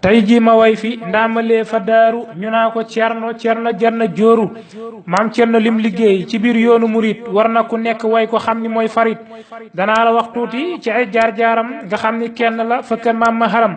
tey jii ma way fi ndaamalee fa daaru ñu naa ko cerno jarna jóoru maam cerno lim liggéey ci biir yoonu murit war na ku nekk way ko xam ni mooy farit danaa la wax tuuti ci ay jaar-jaaram nga xam ni kenn la fëkkan maam ma haram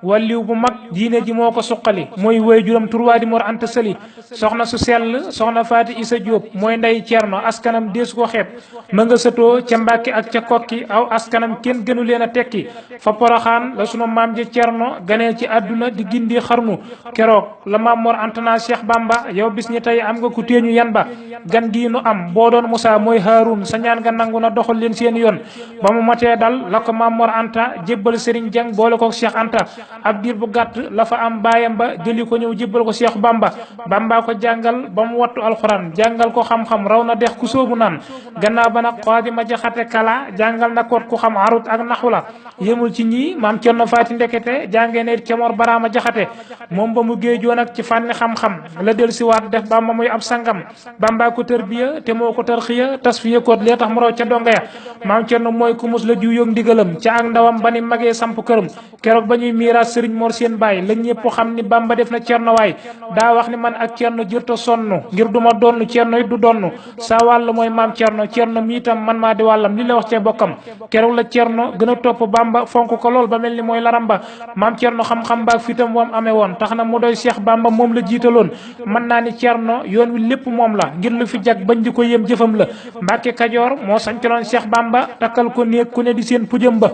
walliw bu mag diine ji moo ko suqali mooy woy juram turwaa di Mor Anta Sali soxna su sell soxna Faati Isa Jóob mooy ndey cerno askanam deesu ko xeeb ma nga sëtoo ca Mbàkke ak ca Kokki aw askanam kenn gënu leen a tekki fa Poroxaan la sunu maam ja cerno ganee ci àdduna di gindi xarnu keroog la maam Mor Anta naa Cheikh Bamba yow bis ñi tey am nga ku téeñu yan ba gan gii nu am boo doon Musaa mooy Haarun sa ñaan nga nangu na doxal leen seen yoon ba mu matee dal la ko maam Mor Anta jébbal Serigne Jang boole ko Cheikh Anta ab diir bu gàtt la fa am baayam ba jëli ko ñëw jébbal ko Cheikh Bamba Bamba ko jàngal ba mu wattu alxuraan jàngal ko xam-xam raw na dex ku soobu naan gannaaw ba nag Xaadima Jaxate Kala jàngal na koot ku xam arut ak naxu la yemul ci ñii maam Cerno Faati Ndekete jàngee ne ca Mor Baraama Jaxate moom ba mu géejoo nag ci fànni xam-xam la del si waat def Bamba muy ab sangam Bamba ko tërbiya te moo ko tarxiya tasfiya koot lee tax mu raw ca donga ya maam Cerno mooy ku mus la jiw yoog ndigalam ca ak ndawam ba ni magee samp këram keroog ba ñuy miiraas Sëriñ Mor seen baay la ñëpp xam ni Bamba def na Cerno waay daa wax ni man ak Cerno jërta sonn ngir duma donn Cerno it du donn sa wàll mooy maam Cerno mi itam man maa di wàllam li la wax cee bokkam keroog la Cerno gën a topp Bamba fonk ko lool ba mel ni mooy laram ba maam Cerno xam-xam baak fitam moom amee woon tax na mu doy Cheikh Bamba moom la jiitaloon mën naa ni Cerno yoon wi lépp moom la ngir lu fi jag bañ di ko yem jëfam la Mbàkke Kajoor moo sañcaloon Cheikh Bamba takkal ko néeg ku ne di seen pujëm ba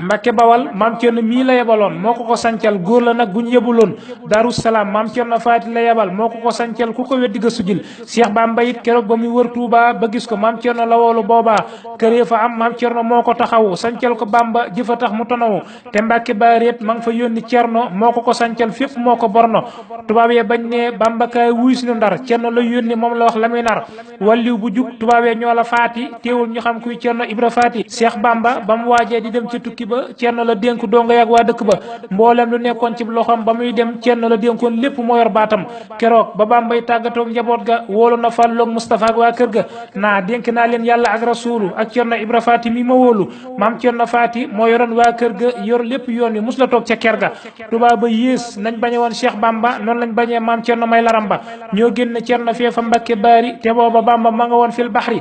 Mbàkke Bawal maam Cerno mii la yebaloon moo ko sancal góor la nag bu ñu yebuloon Daaru Salaam maam Cerno Faati la yebal moo ko sancal ku ko weddi ga sujil Cheikh Bamba it keroog ba muy wër Tuuba ba gis ko maam Cerno la woolu boobaa këree fa am maam Cerno moo ko taxawu sancal ko Bamba jëfa tax mu tonawu te Mbàkke Baareet ma nga fa yónni Cerno moo ko sancal fépp moo ko borno tubaab yee bañ ne Bamba kaay wuy sinu Ndar Cerno la yónni moom la wax la muy nar walliw bu jug tubaab yee ñoo la faati teewul ñu xam kuy Cerno Ibra Faati Cheikh Bamba ba mu waajee di dem ci tukki ba Cerno la dénk donga yàgg waa dëkk ba mboolem lu nekkoon ci loxoom ba muy dem Cerno la dénkoon lépp moo yor baatam keroog ba Bambay tàggatoog njaboot ga wóolu na fàlloog Moustapha ak waa kër ga naa dénk naa leen yàlla ak rasuulu ak Cerno Ibra Faati mi ma wóolu maam Cerno Faati moo yoroon waa kër ga yor lépp yoon wi mus la toog ca ker ga tubaab ba yées nañ bañe woon Cheikh Bamba noonu lañ bañee maam Cerno may laram ba ñoo génn Cerno fee fa Mbàkke Baari te booba Bamba ma nga woon fil baxri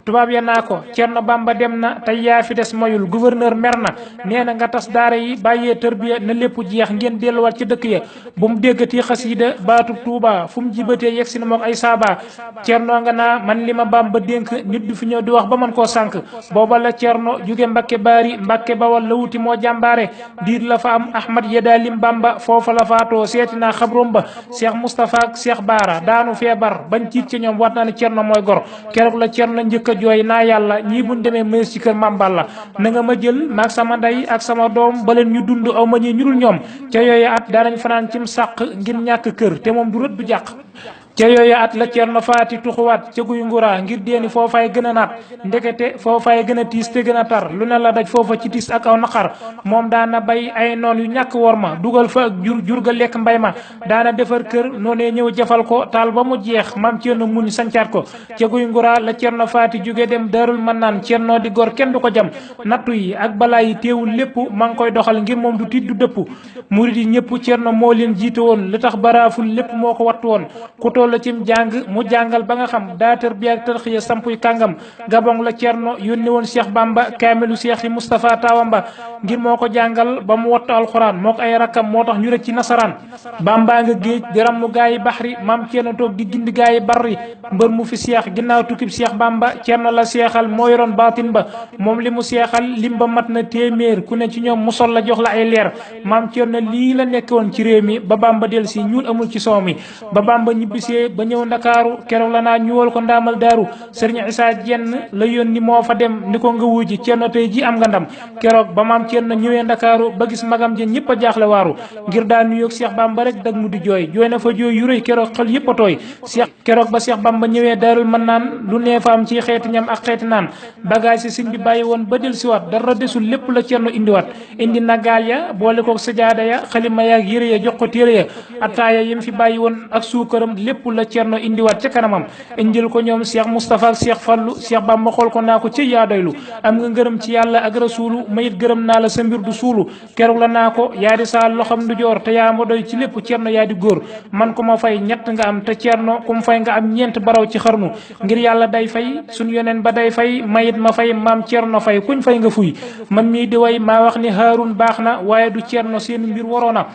tubaab ya naa ko Cerno Bamba dem na tey yaa fi des mayul gouverneur mer na nee na nga tas daara yi bàyyee tërbiya na lépp jeex ngeen delluwaat ci dëkk ya bu mu déggati xasiida baatub Tuuba fu mu jibatee yegg si na mook ay saaba Cerno nga naa man li ma Bamba dénk nit du fi ñëw di wax ba man koo sànk booba la Cerno jóge Mbàkke Baari Mbàkke Bawal la wuti moo jàmbaare diir la fa am Ahmad Yada lim Bamba foofa la faatoo seeti naa xabrom ba Cheikh Moustapha ak Cheikh Baara daanu feebar bañ tiit ci ñoom wat naa ne Cerno mooy gor keroog la Cerno njëkk a jooy naa yàlla ñii buñ demee mës ci kër Maam Balla na nga ma jël maag sama ndey ak sama doom baleen ñu dund aw ma ñi ñu dul ñoom ca yooyu at daanañ fanaan cim sàq ngir ñàkk kër te moom du rët du jàq ca yooyu at la Cerno Faati tuxuwaat ca guy nguraa ngir deeni foofaay gën a naat ndekete foofaay gën a tiis te gën a tar lu ne la daj foofa ci tiis ak aw naqar moom daana bay ay noon yu ñàkk wor ma dugal fa ak jur ga lekk mbay ma daana defar kër noonee ñëw jafal ko taal ba mu jeex maam Cerno muñ sancaat ko ca guy nguraa la Cerno Faati jóge dem Daarul Mannaan Cerno di gor kenn du ko jam nattu yi ak balaa yi teewul lépp ma ngi koy doxal ngir moom du tiit du dëpp murid yi ñëpp Cerno moo leen jiite woon li tax baraaful lépp moo ko wattu woon la cim jàng mu jàngal ba nga xam daatar bi ak tarxiya sampuy kàngam gabon la Cerno yónni woon Cheikh Bamba kaamilu Cheikh yi Moustapha Tawamba ngir moo ko jàngal ba mu wattu alxuraan moo ko ay rakkam moo tax ñu rëcc ci nasaraan Bamba nga géej di rammu gaa yi baxri maam Cerno toog di gindi gaa yi barri mbër mu fi Cheikh ginnaaw tukkib Cheikh Bamba Cerno la seexal moo yoroon baatin ba moom li mu seexal lim ba mat na téeméer ku ne ci ñoom mu sol la jox la ay leer maam Cerno lii la nekkoon ci réew mi ba Bamba del si ñuul amul ci soow mi ba Bamba ñibbisee ba ñëw Ndakaaru keroog la naa ñuwal ko ndaamal daaru Sëriñ Isaa Jenn la yónni moo fa dem ni ko nga wuji Cerno tey ji am nga ndam keroog ba maam Cerno ñëwee Ndakaaru ba gis magam ji ñëpp a jaaxle waaru ngir daa nuyoog Cheikh Bamba rek dag mu di jooy na fa jooy yu rëy keroog xel yëpp a tooy keroog ba Cheikh Bamba ñëwee Daarul Mannaan lu nee fa am ci xeeti ñam ak xeeti naan bagage yi sëñ bi bàyyi woon ba del siwaat dara desul lépp la Cerno indiwaat indi nagaal ya boole koog sajaada ya xalima ya ak yére ya jox ko téere ya attaaya yim fi bàyyi woon ak suukaram lépp lépp la Cerno indiwaat ca kanamam indil ko ñoom Cheikh Moustapha ak Cheikh Fallu Cheikh Bamba xool ko naa ko ci yaa doylu am nga ngërëm ci yàlla ak rasulu mayit gërëm naa la sa mbir du suulu keroog la naa ko yaa di saa loxam du joor te yaa ma doy ci lépp Cerno yaa di góor man ku ma fay ñett nga am te Cerno ku mu fay nga am ñeent baraw ci xarnu ngir yàlla day fay suñ yoneen ba day fay mayit ma fay maam Cerno fay kuñ fay nga fuy man mii di way maa wax ni Haarun baax na waaye du Cerno seen mbir waroona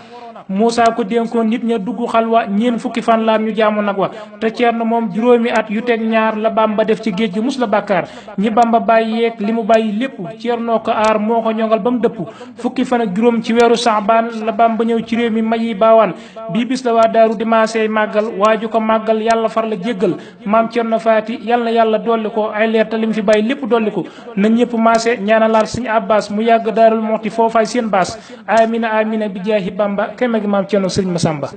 Moussa ko dénkoon nit ña dugg xalwa ñeen fukki fan laam ñu jaamu nag wa te Cerno moom juróomi at yu teg ñaar la Bamba def ci géej gi mus la bàkkaar ñi Bamba bàyyi yeeg li mu bàyyi lépp Cerno ko aar moo ko ñongal ba mu dëpp fukki fan ak juróom ci weeru Saxbaan la Bamba ñëw ci réew mi mayi baawaan bii bis la waa daaru di maasey màggal waaju ko màggal yàlla far la jéggal maam Cerno Faati yal na yàlla dolli ko ay leer te li mu fi bàyyi lépp dolli ko na ñëpp maase ñaanalaat Sëñ Abbas mu yàgg daarul moxti foofaay seen baas amina amina bi jaahi Bamba gi maam Cerno Sëriñ Masamba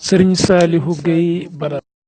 Sëriñ Saalihu Gey Badar